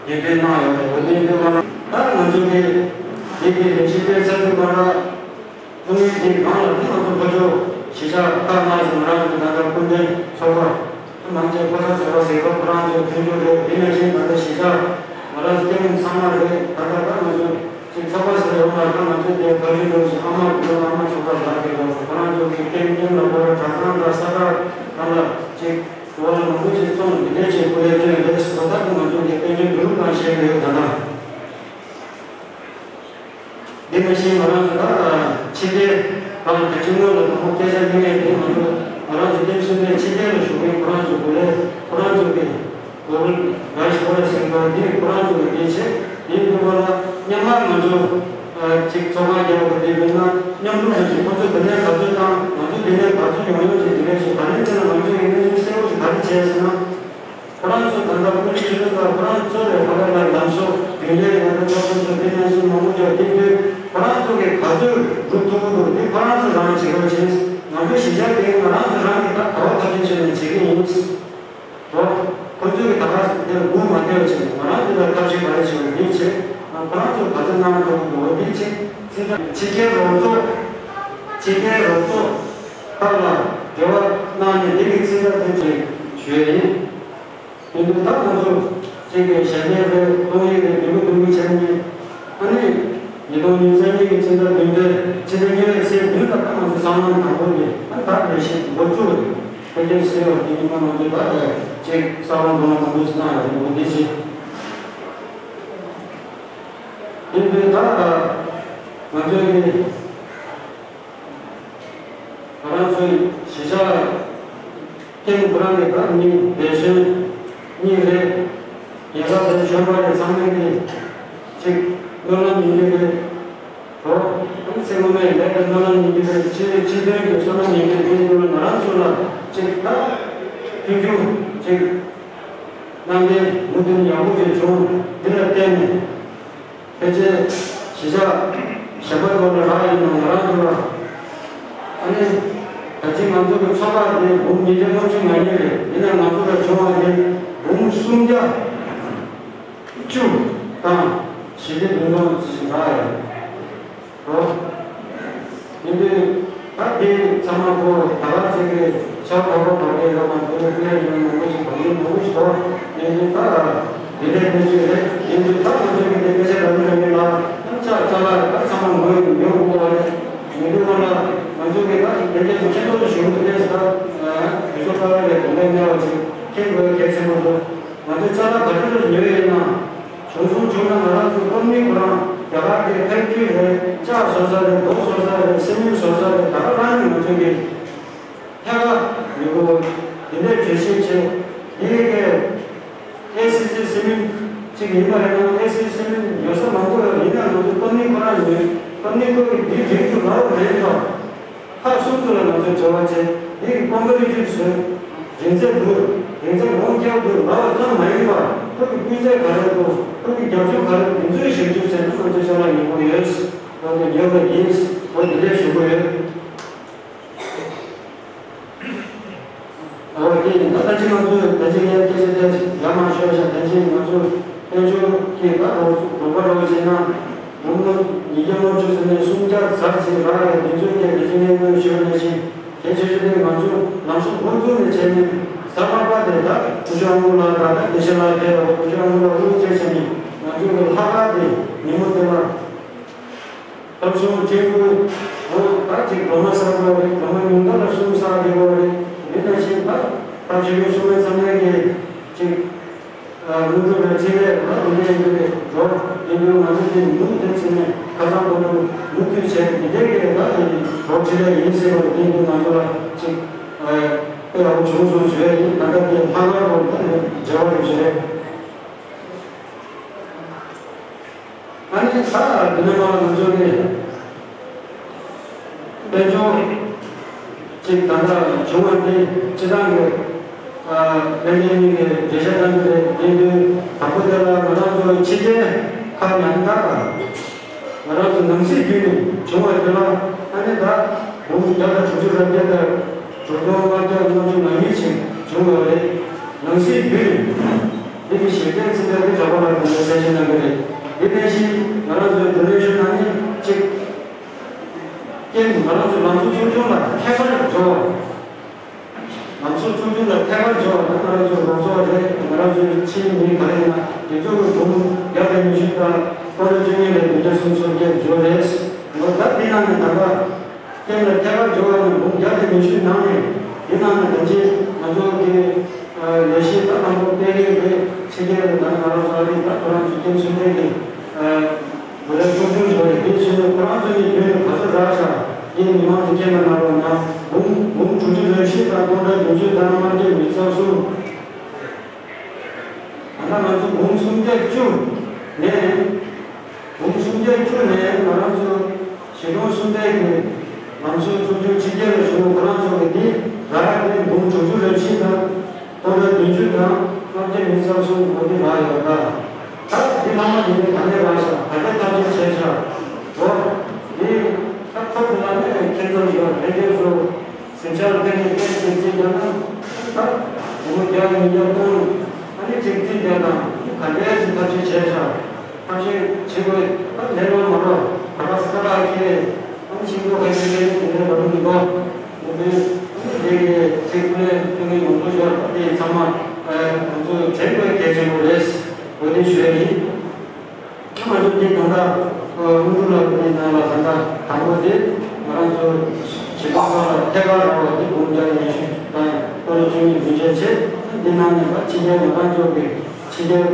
ཡིན་གྲས་གནང་ཡོད་རེད། འོ་དེ་འདྲ་བ་ལ་ད་ང་ཚོ་གི་དེ་གི་ལས་གཞི་སྤེལ་ཚར་དུས་མ་ར། ཐུགས་ངེས་དེ་གང་ལ་དེ་ང་ཚོ་ཕོ་ཆོག་གཞིས་ཆགས་ཁག་ནང་བཞིན་ང་རང་ཚོ་ད་ལྟ་སྐུ་མགྲོན་ཚོགས་པ་མང་ཆེ་ཕོ་གསར་ཚོགས་པ་ཟེར་བ་ཁོ་རང་ཚོའི་མཐུན་འགྱུར་རེད། དེ་ནང་བཞིན་ད་ལྟ་གཞིས་ཆགས་ང་རང་ཚོ་སྐྱེ་ཁམས་ཚང་མ་རེད། ད་ལྟ་ད་ང་ཚོ་ཅིག་ཚོགས་པ་ཟེར་ཡོང་ན་ད་ང་ཚོ་དེ་བཀའ་བཞིན་འགྲོ་བཞིན་ཨ་མ་བུ་ཨ་མ་ཚོགས་པ་ལ་དེ་ལ་ཁོ་རང་ཚོ་གི་སྐྱེ་ཁམས་ལ་ཁོ་རང་གྲྭ་ཚང་དང་ས་ཁག་ད་ལ་ཅིག་དུ་བ་ལ་མང་པོ་ཞིག་བཙོང་འདི་འདྲས་ཅིག་སྐུ་ལས་བསྐྱོན་རེད་ཟེར་བ་ད་ང་ཚོ་གི་དཔལ་འབྱོར་བསྡུ་རུབ་གང་བྱས་ཡོད་ད་ལྟ། དེ་ནང་བཞིན་ང་རང་ཚོ་ད་ཕྱི་རྒྱལ་དང་རྒྱལ་སྤྱིའི་ངོས་ལ་དང་པོ་སྐད་ཆ་ཉན་ཡས་དེ་ང་ཚོ་ང་རང་ཚོ་ཀེམ་སུན་པའི་ཕྱི་རྒྱལ་ལ་བཞུགས་མཁན་ཁོ་རང་ཚོ་གུ་ལས་ཁོ་རང་ཚོ་གི་གོ་བོ་ར་ཤི་ཁོ་ར་ཟེར་བ་འདི་ཁོ་རང་ཚོ་གི་དེ་བྱས་དེ་འདུག་པ་ལ་མཉམ་མར་ང་ཚོ་ཅིག་ཚོགས་ཁང་རྒྱག་པ་དེ་དཔེར་ན་མཉམ་རུབ་ཟེར་ཅིག་ཁོ་ཚོ་དེ་ནས་ག་ཚོད་བཏང་ང་ཚོ་དེ་ནས་ག་ཚོད་ཡོང་ཡོང་ཅིག་དེ་འདྲས་ཅིག་ད་ནས་དེ་ལ་ང་ཚོ་ཡི་གནས་ཚུལ་གསལ་པོ་ཞིག་ག་རེ་བྱས་ཟེར་ན། ཁོ་རང་ཚོ་ད་ལྟ་ཀུན་གླེང་ཆོས་ཚོགས་ཁག་ཁོ་རང་ཚོ་ལས་ཁ་ཁ་ལ་ལམ་སང་དེ་འདྲའི་ཡང་ན་ཚོགས་ཆུང་ཚོ་དེ་ནང་བཞིན་མང་པོ་ཅིག་དེ་དུས་ཁོ་རང་ཚོ་གིས་ག་ཚོད་སྒྲུབ་ཐུབ་ཀྱི་འདུག་དེ་ཁོ་རང་ཚོ་རང་བྱེད་དགོས་ཕྱིན། ང་ཚོའི་གཞིས་ཆགས་དེ་ང་རང་ཚོ་རང་གིས་ད་ག་བ་ཐབས་ཤེས་བྱས་ནས་བྱེད་ཀྱི་ཡིན། འོ། ཁོ་ཚོ་གིས་ད་ག་ཟེ་དེར་སྒུག་མ་བསྡད་པ་བྱས་ནས་ང་རང་ཚོ་ལ་ཐབས་ཤེས་ག་རེ་བྱེད་དགོས་འདུག་ཅེས་ང་ཁོ་རང་ཚོ་ག་ཚོད་གནང་ཐུབ་ཀྱི་འདུག་འོ་དེ་ཕྱིན་ཕྱི་རྒྱལ་རོགས་ཚོགས་ཕྱི་རྒྱལ་རོགས་ཚོགས་ཁག་ལ་འབྲེལ་བ་གནང་ནས་དེ་གི་ཚིག་ཐག་དེ་ཚོ་ཞུ་ཡས་ཡིན། དེ་འདུག་ད་ང་ཚོ་གཅིག་གི་ཞལ་འདེབས་རེད། གཏོང་ཡིག་རེད། འདི་མོ་འདི་མོ་བྱས་ནས་ཨ་ནི་ཉིས་སྟོང་ཉི་ཤུ་རྩ་གཉིས་ཀྱི་ཕྱི་ཟླ་བདུན་པའི་ཕྱི་ཟླ་གཉིས་པའི་ཚེས་བདུན་ལ་ད་ང་ཚོ་སྲང་ལམ་དང་པོ་དེ་ཨ་ད་ལས་གཞི་འགོ་བཙུགས་རེད། ཕལ་ཆེར་ཟེར་བ་དེ་ཉིན་མ་ང་ཚོ་ད་ལས་གཅིག་ས་བོན་སྒོ་ལ་མང་པོ་ཞིག་གནང་ཡོད་རེད། འོ་དེ་བཞིན་དེ་འདུག་ད་ང་ཚོའི་ང་རང་ཚོའི་གཞིས་ཆགས་ཀེམ་ཁོ་རང་གི་ད་མི་འབད་བརྩོན་གཉིས་རེད། རྒྱལ་ཁབ་དང་གཞོན་པ་རེད། ཚང་མས་ཀྱི་ཅིག་སྨོན་ལམ་ཡིན་གྱི་རེད། འོ། ཨ་ནི་ཚེ་སྔོན་མའི་ལས་ཀྱི་སྨོན་ལམ་ཡིན་གྱི་རེད། ཕྱི་ཕྱི་དོན་གྱི་བསོད་ནམས་ཡིན་གྱི་རེད། དེ་ཡིན་ན་ང་རང་ཚོ་ལ་ཅིག་ད་མཐུན་འགྱུར་ཅིག་གནང་མཁན་མུ་མཐུད་ཡག་པོ་ཅིག་བྱུང་། འདི་ལ་བརྟེན་ནས། ཕལ་ཆེར་གཞིས་ཆགས་གཞན་པ་ཚོ་ལ་རག་ཡིན་ན་ང་རང་ཚོ་ལ། ཨ་ནི། ད་ཅི་ང་ཚོ་གི་ཚོགས་ཁག་དེ་འབུམ་ཉིས་བརྒྱ་ལྔ་བཅུ་ང་གཉིས་རེད། ཡིན་ན་ང་ཚོ་ལ་བྱུང་བ་དེ་འབུམ་སུམ་བརྒྱ་བཅུ་དང་ཞི་བདེ་བདུན་སྟོང་ཙམ་ཞིག་རག་ཡོད། འོ། ཡིན་དུས་ད་དེ་ཚང་མ་གོ་ད་ག་ཚོད་ཀྱི་ཆ་གོ་གོ་བ་དེ་ལ་མ་དེ་ལ་དེ་ལ་ཡོང་མང་པོ་ཞིག་གང་ཡོང་མང་པོ་ཞིག་གོ། ཡིན་དུས་ད་དེ་འདྲའི་གནས་ཚུལ་རེད། ཡིན་དུས་ད་ང་ཚོ་གི་དེ་སྐད་ཆ་ལ་ལུས་ཡོང་གི་ལ་ད་ཆ་ཆ་ལ་ད་ཚང་མ་ངོ་ཡོང་ཡོང་གོ་བ་རེད། ཡིན་དུས་ང་ལ་ང་ཚོ་གི་ད་དེ་འདྲའི་སུ་ཁྱེད་ཚོ་ལ་ཞུ་གི་འདུག་ལས་ད་དུས་ཚོད་ད་ལ་ལས་དགོངས་པ་གནང་བ་ཅིག་མཁྱེན་དགོས་གལ་ཆེན་པོ་འདུག་ང་ཚོས་ཅ་ལག་ག་ཚོད་ལ་ཉོས་ཡོད་ན། བྱུང་སོང་བྱུང་ན་ང་རང་ཚོ་སྟོད་སྨད་ཁོ་རང་རྒྱ་གར་གྱི་ཕེབས་རྒྱུ་རེད། ལྕགས་བཟོ་ས་རེད། རྡོ་བཟོ་ས་རེད། སི་མེན་བཟོ་ས་རེད། ད་ག་རང་ནས་ང་ཚོ་གི་ཐད་ཀར་ཡོད་དགོས། དེ་འདྲའི་གྲོས་བྱེད་བྱེད་དེ་གི་ཨེ་སི་སི་སི་མེན་གཅིག་ཡིན་པ་ཡིན་ན་ཨེ་སི་སི་སི་མེན་ཉོ་ས་མང་པོ་ཡོད། ཡིན་ན་ང་ཚོ་སྟོད་སྨད་ཁོ་རང་ཉོས། སྟོད་སྨད་ཁོ་གི་འདི་རིགས་ཚོ་ལའོ་མེད་པ། ཁག་གསུམ་དུ་ལ་ང་ཚོས་འབྲེལ་བ་བྱས། འདི་གི་ཀོམ་པ་ནི་ཅིག་བཟོས། རིན་ཚད་འདུག་རིན་ཚད་གོང་ཁེ་འདུག་ལབ་པ་ཙམ་མ་ཡིན་པར་ཁོ་གི་སྤུས་ཚད་ག་རེ་འདུག་ཁོ་གི་རྒྱབ་ལྗོངས་ག་རེ་འདུག་འདི་ཚོའི་ཞིབ་འཇུག་བྱས་ནས་ང་ཚོས་ཅ་ལག་ཉོ་གི་ཡོད། ང་ཚོས་ཉོས་པ་ཡིན། འོ་འདི་འདྲས་ཞུ་གི་ཡོད། འོ་དེ་ཡིན་ད་ད་ཅི་ང་ཚོས་ད་ཅི་ངས་སྐད་ཆ་དེ་ཡར་མར་ཤོད་བཞག་ད་ཅི་ང་ཚོས་དཔལ་འབྱོར་གྱི་ད་རོགས་དགོངས་པ་རོགས་བྱས་ན། འབུམ་ལྔ་ཉིས་བརྒྱ་ལྔ་བཅུ་ཟིན་ནས་སུམ་བརྒྱ་ཙམ་ཞིག་རག་ཡོད། དེ་ཚོའི་ཐད་ཀྱི་ཅི་ནས་དངོས་ཞུ་ནས་ཤིང་གལ་ཆེ་ཤོས་དེ་ང་ཚོ་ལམ་སང་འགོ་བཙུགས་ནས་བྱས་ནས་གཟའ་ལྷག་པ་དེ་ད་ཀུ་ཤུ་ཨ་ཁུ་ལགས་དང་ད་བདེ་ཆེན་ལགས་ཕེབས་པ་ཀུ་ཤུ་ཨ་ཁུ་ལགས་དབུ་འབྱེད་བྱས་ནས་ང་ཚོའི་ལྷག་པ་དེ་ཉིན་མོ་དེ་ལ་ཁམས་གསུམ་ཕྲན་བུ་འོ་ད་ཅིག་སྒྲོལ་མ་བསགས་དགོས་རེད། སྒྲོལ་མ་ཉུང་མཐའ་ལ་གསུམ་བསགས་དགོས་རེད། འདི་ནང་བཞིན་ད་ཕར་ཕྱི་རྒྱལ་གསུམ་པའི་ཚང་མས་ཀྱི་ཅིག་དངོས་གྲུབ་ལ་ཕྲིན་ལས་ལ་དེ་འདྲ་ཡིན་པའི་འགྲོ། ཡིན་དུས་ང་ཚོ་དེ་མུ་མཐུད་བྱས་ནས་ཁ་སང་བར་དུ་མུ་མཐུད་བྱས་འདི་འདྲའི་གི་ད་ལོ་ཁྲི་རེ་ཡིན་ཟེར་བ་ཡིན་དུས་ང་ཚོ་ལ་ཅིག་དཔེ་ཡག་པོ་བྱུང་སོང་ཞུ་ཡ་ཡིན། ད་ལྟ་དེ་ལྷག་པར་དུ་ད་ནི་མཇལ་བ་རེ་བྱས། ཨ་ནི་ད་འདི་ནས་མར་ང་ཚོ་གི་དཔལ་འབྱོར་ཅིག་ད་ལྟ་བྱུང་བ་འདི་སྤྱི་བཏང་གི་ཨ་དཔལ་ལྡན་གཉིས་ཀྱི་འགྲེལ་བཤད་གཏང་རྒྱུ་རེད། དེ་དུས་དང་པོ་དེ་ལ་ང་རང་ཚོ་ཕྱི་རྒྱལ་ཁག་ནང་ད་ང་རང་ཚོ་ནང་སྲིད་བརྒྱུད་ནས་བྱུང་བ་དེ་ལ་ཨ་ནི་ད་འབུམ་བརྒྱ་དང་དྲུག་ཅུ་རེ་བརྒྱད་དང་དྲུག་སྟོང་ལྔ་བརྒྱ་ལྔ་བཅུ་ང་གཉིས་ཅིག་བྱུང་བ་རེད། ནང་སྲིད་བརྒྱུད་ནས། འདི་གི་ཞིབ་ཕྲའི་ཚིག་ཐོ་འདི་གྲྭ་པ་ལགས་ཀྱིས་གསལ་བཤད་གནང་གི་རེད། འདི་ནང་བཞིན་ང་རང་ཚོའི་ཌོ་ནེ་ཤན་ནང་ནས་གཅིག་རྐྱེན་ང་རང་ཚོའི་ལམ་གཙོ་ཚོགས་ཆུང་ལ་ཐད་ཀར་འབྱོར་བ། ལམ་གཙོ་ཚོགས་ཆུང་ལ་ཐད་ཀར་འབྱོར་བ་ད་ང་རང་ཚོའི་རོགས་ཚོགས་རེད། ང་རང་ཚོའི་ཕྱིའི་མི་ག་རེ་ཡིན་ན་དེ་ཚོ་གི་འབུམ་བརྒྱ་དང་ཉི་ཤུ་དང་སྟོང་ཕྲག་བཅུ་གཉིས་ལ་བདུན་བརྒྱ་སུམ་ཅུ་སོ་བརྒྱད་འབྱོར་རེད། འོ་ད་འདི་ནང་ནས་ད་ལྟ། རྐྱེན་ལ་ཐད་ཀར་འབྱོར་བ་ནི་འབུམ་བརྒྱ་དང་ཉི་ཤུའི་ནང་ནས་འདི་ནང་ནས་ད་ཅི་ང་ཚོ་གི་ལས་གཞི་ད་དང་པོ་སྤེལ་རེས་དེ་ཕྱི་རྒྱལ་ལ་ད་ང་རང་ཚོ་ཨ་རི་ད་ཁོ་རང་ཚོ་རྐྱེན་ཚུལ་ལྡན་གི་འགོ་ལས་ཚོགས་ཆུང་འབྱོར་རེད། དེ་བྱས་ནས་ཁོ་རང་ཚོ་ནས་ཡོད་ནས་ག་ཚོད་རག་ཤག་ཡིན་མི་མང་ཚོ་རྐྱེན་ལ་ན་རོགས་ན་འབུམ་འབུམ་དྲུག་ཅུ་རེ་བཞི་དང་སྟོང་ཕྲག་བདུན་ཅུ་དང་ལྔ་བརྒྱ་མི་ཚང་གསུམ། ད་ལྟ་ང་ཚོ་འབུམ་སུམ་བརྒྱ་བཅུ་ནས། འབུམ་སུམ་བརྒྱ་བཅུ་ནས་ང་རང་ཚོ་གཞིས་གྲོང་གསུམ་པའི་གི་ང་ཚོའི་ཚོགས་ཆུང་ཕྱི་རྒྱལ་ལ་བཞུགས་ཁོ་རང་ཚོ་གི་འདི་རག་ཡག་དེ་འབུམ་དྲུག་ཅུ་རེ་བཞི་དང་སྟོང་ཕྲག་བདུན་ཅུ་དང་ལྔ་བརྒྱ་མི་ཚང་གསུམ་འོ་འདི་རག་ཡོད་ད། ད་འདི་ལྷག་མ་འདི་ནས་ག་ནས་རག་ཤག་ག་འདྲས་ཐག་གཅོད་བྱས་ཤག་འོ་འདི་ད་ཐོབ་འདི་ལ་ནས་ཁྱེད་ཚོ་ཡོད་རེ་རྒྱལ་ཚོ། སེམས་ཤར་ཕན་ནས་ཕན་ཞིག་རྩིས་བརྒྱབ་ན། ད་ངོ་བརྒྱ་ཉིས་བརྒྱ་སྟོང་། ཨ་ནི་ཅིག་རྩིས་བརྒྱབ་དང་ག་འདྲས་ཞིག་ཐབས་ཤེས་བྱས་ཤག་ཐབས་ཤེས་བྱེད་དགོས། ད་ལས་སླ་མ་རོ། ད་ག་ས་ལ་ཁེ། ཨ་ནི་ཤིང་ཏོག་ཁ་ཤས་ཁེ་དེ་འདྲའི་བར་དུ་མི་འགྲོ། དེ་ནས་ཨ་ནི་དེ་གའི་ཚིག་ཀུན་ལས་ཐོན་མཁན་མང་པོ་ཡོད། ད་དེ་ཚང་མ་ང་ཚོ་དྲན་དགོས་གལ་ཆེན་པོ་རེད། འོ་དེ་ཞུ་ཡ་ཡིན། ང་ཚོ་འདི་ད་ལྟ་དངོས་གྲུབ་ལགས་ཀྱི་ནང་ལ་ད་ལྟ་དང་པོ་དེ་ང་རང་ཚོ་ཞིབ་འཇུག་ཁང་ལ་ཐད་ཀར་རག་པ་དེ་འབུམ་བརྒྱ་ཉི་ཤུ་དང་སྟོང་བཅུ་གཉིས་བདུན་བརྒྱ་བྱས། འདི་ནང་ནས་ཕར་ཕྱི་རྒྱལ་ང་རང་ཚོ་གི་ཕྱི་རྒྱལ་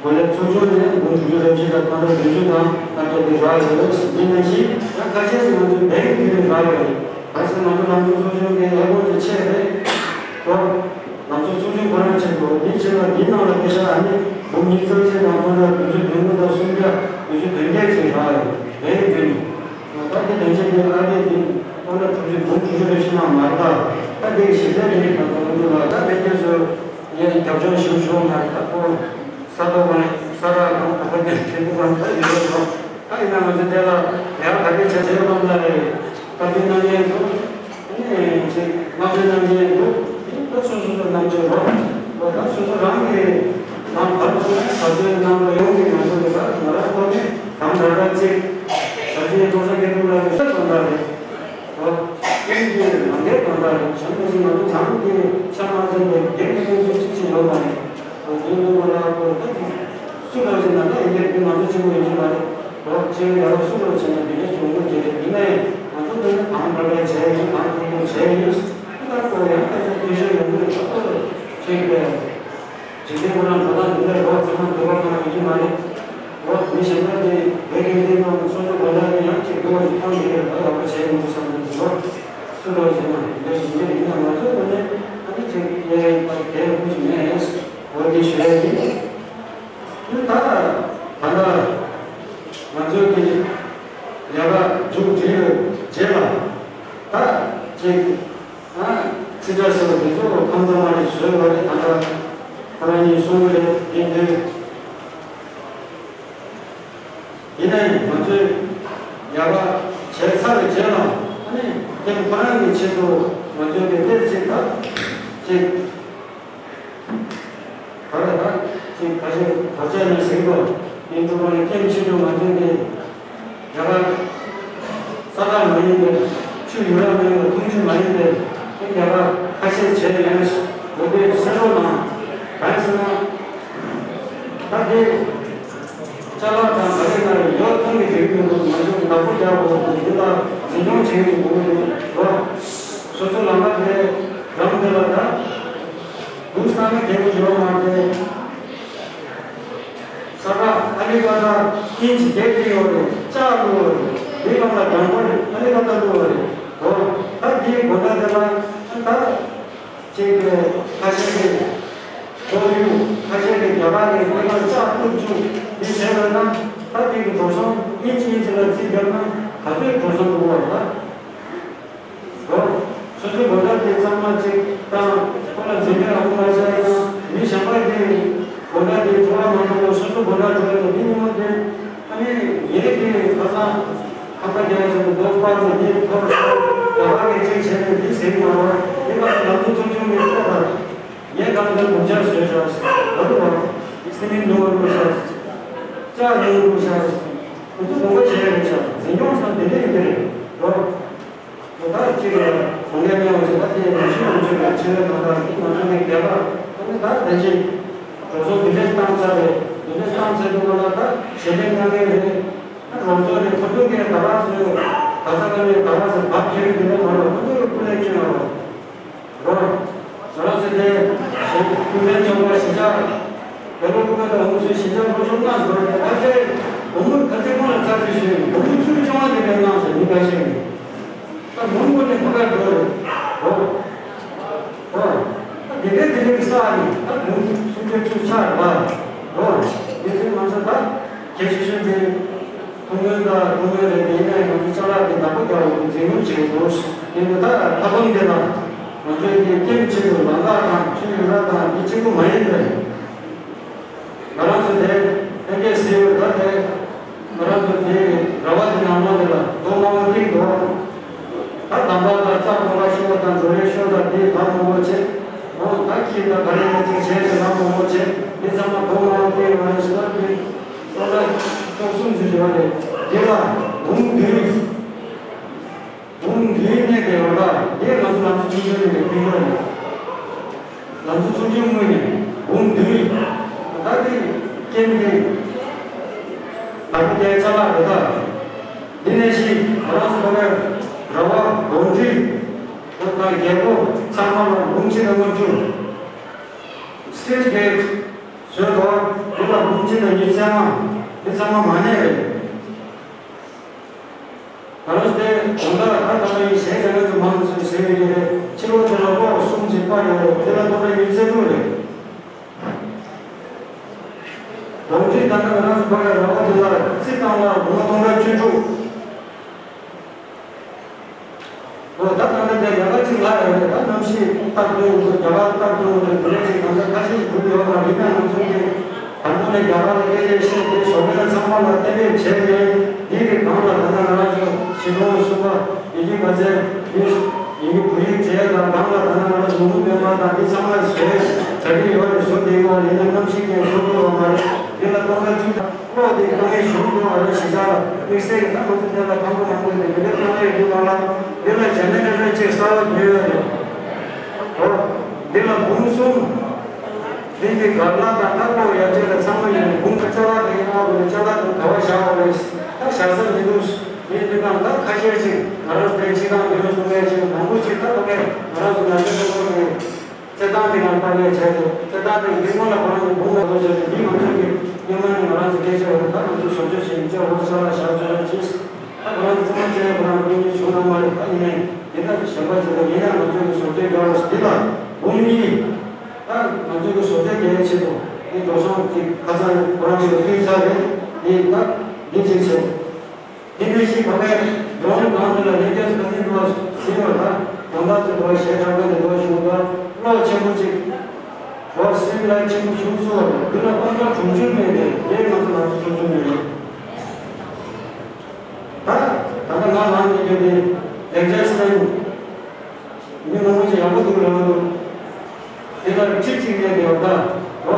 གོ་ལའི་ཚོགས་ཆུང་ནས་འབུམ་དྲུག་ཅུ་རེ་བཞི་དང་སྟོང་ཕྲག་བདུན་ཅུ་དང་ལྔ་བརྒྱ་དེ་རག་ཡོད། འདི་ནང་བཞིན་ཡང་ཁ་ཤས་ཤིག་ང་ཚོའི་བེང་བརྒྱུད་ནས་རག་ཡོད་རེད། གལ་སྲིད་ང་ཚོ་ལམ་གཙོ་ཚོགས་ཆུང་གི་ཨེ་ཀོན་དེ་ཆད་རེད་དོ། ང་ཚོ་ཚོགས་ཆུང་ཁོ་རང་ཆེད་དུ་འདི་ཕྱིར་ལ་འདི་ནང་ལ་སྐད་ཆ་ཨ་ནི་འབུམ་ཉི་ཤུ་རྩ་བཞི་དང་སྟོང་ཕྲག་བདུན་ཅུ་དོན་དགུ་དང་སུམ་བརྒྱ་བདུན་ཅུ་དོན་བརྒྱད་ཅིག་རག་ཡོད་རེད་རྒྱུ་ནི། ད་འདི་དོན་ཆེན་འདི་ཨ་ནི་འདི་སྟོང་ཕྲག་དྲུག་ཅུ་འབུམ་དྲུག་ཅུ་རེ་བཞི་ནང་མ་རེད་ད། ད་འདི་གི་ཞིབ་ཕྲ་འདི་ནི་ད་དུང་འདུག་ལ་ད་དཔེ་དེ་ཚོ་ངས་རྒྱབ་ལྗོངས་ཞིབ་ཞུ་བ་མ་རེད། ད་ཁོ་ས་ཐོག་ཁོ་ནས་ས་རག་དང་ད་ཁོ་དེ་འདྲ་འདུག་ག་ད་ཡོད་རེད་དོ། ད་ཡིན་ན་ང་ཚོ་དེ་ལ་ཡང་ག་རེ་བྱ་བྱེད་རོགས་ལ་རེད། བཀའ་འདྲི་གནང་མཁན་འདུག་ཨ་ནི་ཅིག་བསྔགས་བརྗོད་གནང་མཁན་འདུག་འདི་ད་སོ་སོ་སོ་རྣམ་དཔྱོད་རོགས། ལོ་ད་སོ་སོ་རང་གི་རང་བར་སོང་ནས་བར་དོའི་ནང་ལ་ཡོང་གི་ང་ཚོ་གི་ད་ང་རང་ཐོག་ནས་གང་འདྲ་འདྲ་ཅིག་ད་ཅི་ཀློག་ས་སྐད་འདུག་ལ་རེ་ས་གང་འདྲ་རེད། ལོ་ཀུན་གྱི་ནང་འདྲེན་གང་འདྲ་རེད། བྱང་མི་ཞིག་ང་ཚོ་ཚང་གི་ཆ་མ་ཚན་པའི་རྒྱན་གྱི་སྣང་ཚུལ་ཅི་ཞིག་ཡོད་མ་རེད། ལོ་དོན་དུ་མ་ལ་ཁོ་ད་སུ་ལ་ཟེར་ན་ད་ཡིན་གྱི་ང་ཚོ་གཅིག་པུ་ཡིན་གྱི་མ་རེད། ལོ་གཅིག་ཡར་སུ་ལ་བྱས་ན་འདི་འདྲ་བྱུང་དགོས་ཀྱི་རེད། ཡིན་ནའི་ང་ཚོ་དོན་ནི་གང་འདྲ་འདྲ་བྱས་ཡིན། གང་ཐུབ་ཐུབ་བྱས་ཡིན། ད་ཁོ་ཡང་ད་ཚོ་འཐུས་ཤོར་ཡོང་གི་རེད། ད་ཁོ་ལ་བྱེད་ཀྱི་རེད། འཇིག་རྟེན་ཁོ་རང་འགྲོ་སྟངས་འདི་འདྲ་རོགས་ཚང་མ་འདོད་པ་ཁོ་རང་ཡོད་ཀྱི་མ་རེད། རོགས་མི་གཞན་པ་དེ་བོད་ཀྱི་གནས་སྟངས་སོ་སོ་གོ་ལ་ནས་ཡང་ཅིག་འགྲོ་བ་ཞིག་གཏོང་གི་རེད། ད་ཡག་པོ་བྱས་ཡོང་གི་བསམ་གྱི་འདུག་སུ་རོགས་བྱས་ན་འདི་འདྲ་ཞིག་འདི་རིགས་ན་ང་ཚོ་ཁོ་ནས་ཨ་ནི་ཅིག་ཡ་ཡིན་པ་དེ་ཁུལ་ཞིག་མེད། འོ་དེ་ཞུ་ཡ་ཡིན། ད་ད་ད་ང་ཚོ་གི་ལས་ཀ་མཇུག་སྒྲིལ་བའི་རྗེས་ལ་ད་ཅིག་ཚིག་ཁྲ་ཟེར་བ་དེ་ཚོ་ཁམས་ཚང་མ་རེད་བཟོས་པ་རེད། ད་ལྟ་ཁོ་རང་གཉིས་གསུང་གི་རེད། དེ་དུས་ཡིན་ནའི་ང་ཚོས་ཡག་པ་བྱས་ཚར་བའི་རྗེས་ལ་ཨ་ནི་ཀེམ་ཁོ་རང་གི་ཆེད་དུ་ང་ཚོས་དེ་ལྟར་ཅིག་ད་ཅིག་ག་རེ་ད་ཅིག་ཁ་ཤས་བར་ཆད་ནས་ཟིན་པ་ཡིན་འདུག་པ་ནི་ཀེམ་ཆེད་དུ་ང་ཚོས་དེ། ཡ་ག་ས་ཐག་མ་ཡིན་པའི་ཆུ་ཡུར་བ་མ་ཡིན་པའི་འཐུང་ཆུ་མ་ཡིན་པའི་ཡ་ག་ཁ་ཤས་བྱས་ཡོད། འོ་དེ་གསན་རོགས་གནང་། གང་ཡིན་ཟེར་ན། ད་དེ་ཅ་ལག་དང་ག་རེ་ན་ཡོད་ཚང་གི་རིགས་ཡོད་འདུག་ང་ཚོ་བདག་པོ་རྒྱག་དགོས་འདུག་འདི་ལ་འཛིན་སྐྱོང་བྱེད་དགོས་འདུག་ལོ། སོ་སོ་ལམ་ཁ་དེ་རང་དེ་ལ་ད་འདུག་ས་ནི་རྒྱལ་པོ་ཡོད་མ་རེད། ས་ཐག་ ཨ་ནི་ཁ་ད་ཨིན་ཇི་བརྒྱད་བྲིས་ཡོད་རེད། ལྕགས་བླུགས་ཡོད་རེད། འདི་ལ་ལ་གྱང་པར་ཨ་ནི་ཁ་ད་བླུགས་ཡོད་རེད། འོ་ད་འདིའི་དགོན་སྒྲ་དེ་ལ་ད་ཅིག་ཁ་ཤས་ཀྱིས་ཁོར་ཡུག་ཁ་ཤས་ཀྱིས་རྒྱ་གར་གྱི་དཔེ་ཁ་ལྕགས་བླུགས་བཅུག་འདི་བྱས་པ་ན་ད་འདི་གི་འགྲོ་སོང་ཨིན་ཇི་ཨིན་ཇི་ལ་རྩིས་བརྒྱབ་ན་ག་ཚོད་འགྲོ་སོང་འགྲོ་བ་ད། རོ། སོ་སོའི་དགོན་སྒྲ་དེ་ཚང་མ་གཅིག་དང་ཁོ་ལ་འཛིན་གྲྭ་དབུ་མ་ཆགས་ཡོད། མི་གཞན་པ་དེ་དགོན་སྒྲ་དེ་འགྲོ་བ་མ་གཏོགས་སོ་སོའི་དགོན་སྒྲ་འགྲོ་ཡོད་དེ་མི་ཉུང་བ་དེ་ཨ་ནི་ངས་དེ་ཁ་སང་ཁ་པར་རྒྱག་བྱས་ཏེ་རྡོ་སྤར་ཏེ་དེ་ཐོར་རྒྱ་གར་གྱི་གཅིག་བྱས་ནས་དེ་ཟིན་མ་རོ་དེ་ལ་ལམ་དུ་ཚུར་བྱུང་ནས་ལྟ་བར་ངས་གང་ལྟར་དགོངས་འཆར་བཟོས་ཤག་ཟེར་རོ། སེམས་མི་ནོར་རུ་ཤག་ཅག་ནོར་རུ་ཤག་ཁོ་ཚོ་དགོངས་པ་བཞེས་རེད་ཤག་འཛིན་སྐྱོང་སང་དེ་འདྲ་ཡིན་གྱི་རེད་རོ། ད་ཅིག་གོང་འཕེལ་གནང་བ་ཞིག་ད་དེ་ནང་བཞིན་ང་ཚོའི་ལ་ཕྱི་རོལ་ནང་ལ་ང་ཚོ་ནས་བསྡད་པ་ཨ་ནི་ད་ད་ཅིག་གྲོང་ཚོ་འདི་འདྲས་བཏང་ཚར་རེད། འདི་འདྲས་བཏང་ཚར་དུས་ང་ལ་ད་ཞལ་འདེབས་གནང་མཁན་རེད། ད་གྲོང་ཚོ་ནས་ཁོ་ཚོ་གིས་ད་ག་ཚོད་ག་ས་ག་ནས་ད་ག་ཚོད་བབ་ཁྱེར་འདི་འདྲས་མ་རེད། ཁོ་ཚོ་གིས་སྐུ་ལས་བསྐྱོན་ཡོད་རེད། རོ། ང་རང་ཚོ་དེ་ཞེ་ཀུན་ཕན་ཚོགས་པ་གཞིས་ཆགས་རྒྱལ་ལོ་ཀུན་ཕན་དང་འོང་ཚོའི་གཞིས་ཆགས་སློབ་སྦྱོང་གནང་དགོས་རེད། ད་ཆའི་སྒོར་མོ་ག་ཚད་ཁོང་ལ་ཚར་གཅིག་ཞུས་ནས་སྒོར་མོ་བཅུ་བཅོ་ལྔ་དེ་འདྲ་གནང་ཞེས་མི་འགའ་ཤས་ནས་ད་མོན་གྷོ་ནས་ཁ་ཁར་འགྲོ་རེད། རོ། རོ། ད་དེ་འདྲའི་དེ་འདྲའི་ས་ནས་ད་མོན་སུམ་ཅུ་བཅུ་ཆགས་རེད་པ། རོ། དེ་ཚོའི་ང་ཚོ་ད་གལ་ཆེ་ཤོས་དེ། ཐུགས་སྨོན་དང་ཐུགས་སྨོན་རེད། དེ་ནས་ང་ཚོ་ཅ་ལག་དེ་བདག་པོ་རྒྱག་འོང་གི་འཛིན་སྐྱོང་བྱེད་དགོས། དེ་ནས་ད་ཁ་སྟོང་དེ་ལ་ང་ཚོའི་དེ་ཀེམ་ཆེད་དུ་ལམ་ཁ་དང་ཆུ་ཡུར་བ་དང་དེ་གཅིག་པུ་མ་ཡིན་པས། ང་རང་ཚོ་དེ་ལྷན་རྒྱས་ཟེར་བའི་ད་དེ་ང་རང་ཚོ་དེ་ར་བ་དེ་ནང་ལོགས་དེ་ལ་རྡོ་དམར་པོ་གཏིང་འདུག་ད་དམ་པ་དང་རྩ་འཁོར་བ་ཤོག་དང་འགྲོ་བའི་ཤོག་དང་དེ་ལམ་མང་པོ་བྱས། འོ་ད་ཁྱེད་ད་ག་རེ་ཡིན་ཅིག་བྱས་ཏེ་ལམ་མང་པོ་བྱས་དེ་ཚང་མ་རྡོ་དམར་པོ་གཏིང་ང་རང་ཚོ་ད་དེ། སོ་ལ་ཅོག་གསུམ་ཞིག་ཡོད་རེད། དེ་ལ་འབུམ་བདུན། འབུམ་བདུན་གནས་དེ་ཡོད་ལ་དེ་ང་ཚོ་ལམ་སང་ཆུང་ཆུང་ནས་ཕུལ་ཡོད་རེད། ལམ་སང་ཆུང་ཆུང་ངོས་ནས་འབུམ་བདུན། ད་དེ་རྐྱེན་དེ་ད་དེ་དེ་ཅ་ལག་རེད་ད། དེ་ནས་ཤི་ང་རང་ཚོ་ཕ་གིར་བ་སྒོམ་ཁྲི་ཁོ་དང་རྒྱལ་པོ་ཚང་མ་ལ་འབུམ་གཅིག་དང་ལྔ་བཅུ། སི་ཊེ་ཇི་གེ་ཊི་བཟོས་འདུག་འདི་ལ་འབུམ་གཅིག་དང་ཉི་ཤུ་རྩ་ལྔ། འདི་ཚང་མ་མ་ཎི་རེད། ད་རུང་དེ་དགོང་དག་ད་ལྟ་ཡི་གཞན་ཡང་ཚོ་མང་ཚོས་ཟེར་ཡོད་ཀྱི་རེད། ཕྱི་ལོགས་དེ་ལ་ཀློག་གསུམ་གྱི་པར་ཡོད་རེད། དེ་ལ་སྟོང་ཕྲག་ཉི་ཤུ་རྩ་དྲུག་རེད། གོང་ཁྲིད་ད་ལྟ་ང་རང་ཚོ་བར་ར་བ་དེ་ལ་རྩིས་བཏང་ལ་སྒོར་མོ་སྟོང་ཕྲག་བཅུ་དྲུག་འོ་ད་ད་ལྟ་དེ་ཡག་ག་ཅིག་ལ་ཡོད་རེད། ད་གནམ་གཤིས་སྟབས་བདེ་འོང་དུས་རྒྱ་གར་སྟབས་བདེ་འོང་དུས་དེ་འདྲ་ཅིག་ད་ལྟ་ཁ་ཤས་སྒུག་ཡོད་པ་ཡིན་ན་ང་ཚོ་གི་དང་པོ་ནས་རྒྱ་གར་ལ་སྐད་ཆ་བཤད་དེ་ཞོགས་པ་ཚང་མ་ལ་གཏན་འབེབས་བྱས་ནས་འདི་གི་སྒང་ལ་ད་ལྟ་ང་རང་ཚོ་ཞི་ལྷོ་གསུམ་པ་ཡི་གེ་པ་ཚེ་ཡི་གེ་བོད་ཡིག་བྲིས་དང་སྒང་ལ་ད་ལྟ་ང་རང་ཚོ་ནོར་བུ་པད་མ་དང་འདི་ཚང་མ་བཟོས་གྲ་སྒྲིག་ཡོད་རེད། བཟོ་བསྡད་ཡོད་རེད། ཡིན་ན་གནམ་གཤིས་ཀྱང་བཟོ་དགོས་པ་མ་རེད། འདི་ལ་སྟོང་ཕྲག་བཅུ་དང་། ཀློག་དེ་དཀའ་ངལ་ཞུ་གི་འདུག་ཨ་རི་གཞིས་ཆགས་ལ་དམིགས་བསལ་གྱི་ད་ང་ཚོ་དེ་ལ་ཁང་པ་མང་པོ་ཡོད་དེ་མི་འདྲ་དཀའ་ངལ་ཡོད་དུས་སྒང་ལ་འདི་ལ་ཇ་ནེ་རེ་ཊར་གཅིག་གསར་པ་ཉོས་ཡོད་རེད། འོ། འདི་ལ་འབུམ་གསུམ། འདི་འདི་གར་ལ་དང་ད་ཀློག་ཡ་གཅིག་ལ་ཚང་མ་ཡོད་རེད། འབུམ་ཁ་ཅ་ལག་དེ་ཡིན་ན་དགོས་རེད། ཅ་ལག་དང་ག་བ་བཞག་དགོས་རེད། ད་བཞག་ས་མི་འདུག་མི་འདི་དང་ད་ཁ་ཤས་ཅིག་ང་རང་ཚོ་དེ་སྤྱི་བཏང་མི་རོ་གསུང་མཁན་ཅིག་མང་པོ་ཅིག་ད་ཕ་གིར་ང་རང་ཚོ་ན་ཆུང་ཆུང་ཚོ་གི་རྩེད་ཐང་འདི་ནང་དཀའ་ངལ་འཕྲད་དེ་རྩེད་ཐང་འདི་མི་སྔོན་ལ་ཁོ་རང་ཚོ་འབུམ་ལ་བཟོ་བྱས་ཏེ་འདི་ང་ཚོ་གི་སྔོན་མ་ནས་ང་རང་ཚོ་སྐད་ཆ་འོ་ད་ང་ཚོ་བཟོ་བཅོས་བྱེད་མི་བྱེད་འོ་ས་ལ་བཞག་བཅོས་ར་ཅིས་ད་ཁོ་རང་ཚོ་ཚང་མ་བཙལ་ཁོ་རང་ཀུན་གྱིས་བྱུང་ན་མ་རེད། ད་ཡིན་ནའི་འདི་ལྟ་གཞན་པ་ཅིག་ལ་ཡིན་ན་ང་ཚོ་གི་བཟོ་བཅོས་རྒྱག་རོགས་འདི་ལ་འབུམ་གཉིས་ད་ང་ཚོ་གི་བཟོ་བཅོས་རྒྱག་ཡའི་ཆེད་དུ་འདི་འགྲོ་སོང་གི་ཁ་སང་ཁོ་རང་ཚོ་གི་བསྟུན་ཚར་རེད། འདི་ད་འདི་ཅིག་བྱེད། དེ་ནས་ཤིང་བ་གའི་འབྲོང་གང་དུ་ལ་ལས་རྒྱ་ཚ་ཟིན་འགྲོ་བ་ཟིན་བ་དང་དོན་དག་ཚོ་འགྲོ་བ་ཞེ་དྲག་པོ་དེ་འགྲོ་བ་བྱུང་བ་བློ་ཆེན་པོ་ཅིག་བ་སེམས་ལ་ཆེན་པོ་བྱུང་སོ། དེ་ལ་དཔང་རྟགས་གྲུབ་འབྱུང་མེད་དེ་དེ་ང་ཚོ་ང་ཚོ་ཚོ་ཚོ་མེད་རེད། ད་ད་ལྟ་ང་ལངས་ནས་ཡོད་དེ་ལས་རྒྱ་ཚ་ཟིན། མི་མང་པོ་ཞིག་ཡག་པོ་འདུག་ལབ་འདུག་དེ་ལ་ཁྲི་གཅིག་ནས་དེ་བ་ད་རོ།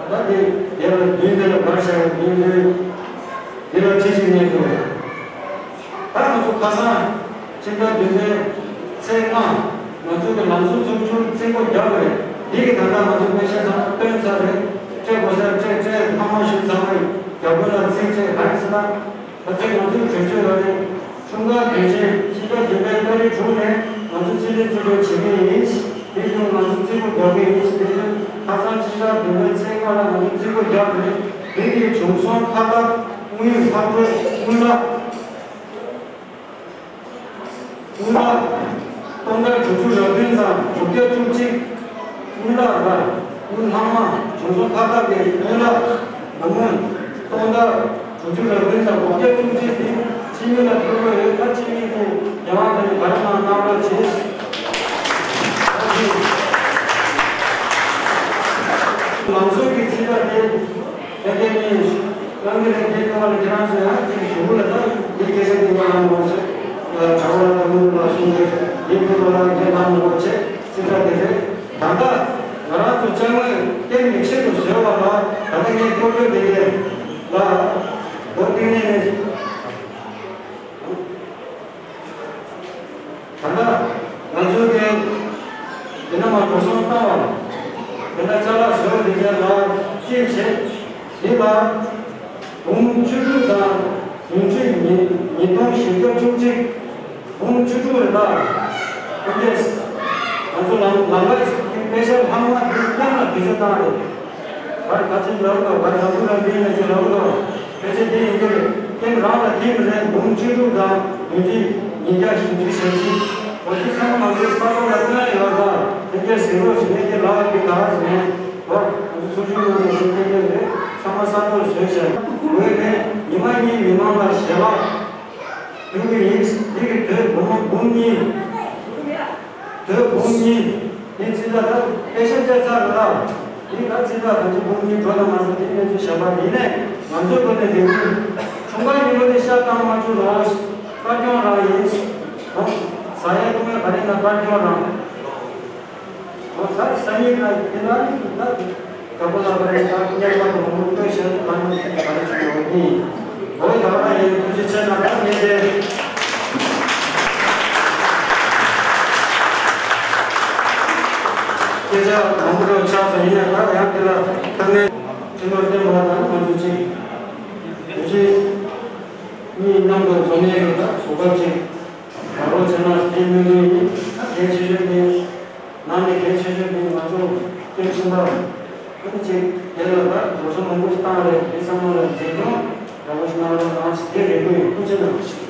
ད་དེ་དེ་ལ་མདུན་དེ་ལ་བར་བཞག་མདུན་མདུན་དེ་ལ་ཁྲི་གཅིག་ནས་དེ་བ། ད་ང་ཚོ་ཁ་སང་ཕྱི་ཟླ་བདུན་པའི་ཚེས་ལྔ་ང་ཚོ་གི་ལམ་སང་ཚོགས་ཆུང་རྩིས་འགོ་རྒྱག་པ་རེད། འདི་གི་ད་ལྟ་ང་ཚོ་མི་ཤེས་ཚང་མ་བཏོན་ཚར་རེད། སྤྲད་དགོས་ས་སྤྲད་སྤྲད་ལྷག་མ་ཞུ་ཚང་མ་རྒྱ་བོད་ལ་རྩིས་སྤྲད་ག་རེ་ཟེར་ན། ད་ཚེ་ང་ཚོའི་གྲོས་ཆོད་ལ་ནི་འཁྲུངས་སྐར་དུས་ཆེན་ཕྱི་ཟླ་བདུན་པའི་ཏ་རིག་དྲུག་ནས་ང་ཚོ་རྩིས་ལེན་རྩིས་སྤྲོད་བྱེད་ཀྱི་ཡིན། དེ་བཞིན་ང་ཚོ་རྩིས་འགོ་རྒྱག་གི་ཡིན། དེ་བཞིན་ཁ་སང་ཕྱི་ཟླ་བདུན་པའི་ཚེས་ལྔ་ལ་ང་ཚོ་རྩིས་འགོ་རྒྱག་གི་ཡིན། རིགས་ཀྱི་བྱུང་སོང་ཁ་བཏགས་དངོས་ཡོད་ཕག་གྲུ་དངུལ་ལག་དངུལ་ལག་སྟོང་ཕྲག་དྲུག་ཅུ་རེ་བདུན་དང་དྲུག་བརྒྱ་བཅུ་གཅིག་དངུལ་ལག་ར་དངུལ་ལྷག་མ་བྱུང་སོང་ཁ་བཏགས་ཀྱི་དངུལ་ལག་ནང་ངོས་སྟོང་ཕྲག་དྲུག་ཅུ་རེ་བདུན་དང་དྲུག་བརྒྱ་བཅུ་གཅིག་དེ་ཕྱི་མི་ལ་ཕུལ་དགོས་ཡོད། ད་ཕྱི་མི་དེ་རྒྱལ་དབང་དེ་ནི་ག་རེ་གནང་གནང་རོགས་བྱེད། ང་ཚོ་གི་ཚིག་ཁ་དེ། ད་ཁྱེད་ནི་རང་གི་ལས་འགན་ཐོག་ལ་ཁྱེད་རང་ཚོ་ཡང་ཅིག་ཞུ་ལ་ད་འདི་སྐད་ཆ་འདི་མ་གནང་དགོས་ཟེར། གྲྭ་པ་ལ་དང་མོ་ལ་གསུང་གི་འདི་ཁོ་ལ་འདི་གནང་དགོས་ཅེས་ཚིག་ཁ་དེ་རེད། ད་ལྟ་ང་རང་ཚོ་ཅང་མ་གཏན་མི་ཆེད་དུ་བཟོས་པ་ལ་ད་ལྟ་ངས་སྐྱོར་སྐྱོར་དེ་རེད་ལ་མདོ་སྟེང་ནས་ནས། ད་ལྟ་ང་ཚོའི་གི་འདི་ན་མ་འགྲོ་སོང་བཏང་བ་དེ་འདྲ་ཅ་ལག་བཟོས་འདི་གའི་ལ་བཅས་བྱས་འདི་ལ་འབུམ་བཅུ་དྲུག་དང་ཉུང་འཕྲི་ཉིས་ཉིས་སྟོང་བཞི་བརྒྱ་བཅུ་གཅིག་འབུམ་བཅུ་དྲུག་རེད་ད། ཨོ་ཁེ། ང་ཚོ་ལམ་ལམ་ཁ་ཞིག་གི་དཔེ་ཆ་ལྷག་མ་འདི་གཏན་ལ་དུས་ཚོད་བཏང་རེད། བར་ག་ཚོད་ལབ་དགོས་བར་ལམ་བུ་ལ་འདི་ནས་ཚོད་ལབ་དགོས། ཕལ་ཆེར་འདི་ཡིན་གྱི་རེད། ཁྱེད་རང་ལ་དེ་མི་རེད། འབུམ་བཅུ་དྲུག་དང་ཉུང་འཕྲི་ཉིས་བརྒྱ་བཞི་བཅུ་ཞེ་གཅིག་འོ་དེ་ཚང་མ་ང་ཚོའི་ས་ཐོག་ལ་སྣོན་ཡོད་ད། དེ་གའི་ཟེར་རོགས་ཞེས་ངས་དེ་ལབ་ཡོད་གི་ག་རེ་ཟེར་ནས་འོ་ང་ཚོ་ཚོགས་ཆུང་ནང་ནས་ཞུ་མཁན་དེ་རེད། ཚང་མ་ས་ཐོག་ལ་བཟོས་བྱས་འོས་ནས་ཉི་མ་གཉིས་མི་མང་ལ་ཞལ་ལག་ཡོང་གི་ཡིན། འདི་གི་དོན་འབུམ་འབུམ་གཉིས། དོན་འབུམ་གཉིས། འདི་ཚིག་ཐག་ད་དཔེ་ཆ་བཅད་ཚར་རེད་ད། འདི་ད་ཚིག་ཐག་ད་ཅི་འབུམ་གཉིས་འགྲོ་ན་མ་ཟད་འདི་གནས་ཚུལ་གཞན་པ་ཡིན་ནས་ང་ཚོའི་སྒོ་ནས་འདི་འདི་ཁྲུང་ཀ་ཉིན་མོ་འདི་ཤ་བཏང་མ་བཅུག་རོགས། དཀར་སྐྱོང་རང་ཡིན། ཧོ། ཟ་ཡས་བཏུང་ཡས་ག་རེ་ན་དཀར་སྐྱོང་རང་། ཨོ་ད་སང་ཉིན་ན་དེ་ན་ནི་ད་དགའ་པོ་ལ་བར་ད་མཉམ་པ་དང་མུ་མཐུད་བྱས་ནས་ད་ནི་ག་རེ་བྱུང་ཡོད་ནི། ཨོ་ད་ང་ཡང་ཐུགས་རྗེ་ཆེ་ན་ད་ངས་དེ་སྐད་ཆ་མང་པོ་རོ་ཆགས་སོང་། ཡིན་ན་ད་ཡང་དེ་ལ་ཐུགས་ནས་ཁྲིམས་ལོར་བསྟན་པ་དང་ང་ཚོ་གཅིག་དུས་ཚོད་གཉིས་མཉམ་དུ་འཛོམས་ཡས་ཀྱི་ད་གོ་སྐབས་ཅིག་རག་རོགས་བྱས་ན་དེ་སྨོན་འདུན་ཡིན། ད་གལ་ཆེ་ཤོས་དེ། ནང་ནས་གལ་ཆེ་ཤོས་དེ་ང་ཚོ་སྐྱེ་ཕྱུག་པ་ཨ་ནི་ཅིག་དེ་ལ་ད་འགྲོ་སོང་མང་པོ་ཞིག་བཏང་རེད། དེ་ཚང་མ་ལ་མཛེས་སྡུག་འདྲ་པོ་ཞིག་གནང་རོགས་གནང་ཞེས་དེ་རེ་སྐུལ་ཡིན། ཐུགས་རྗེ་གནང་།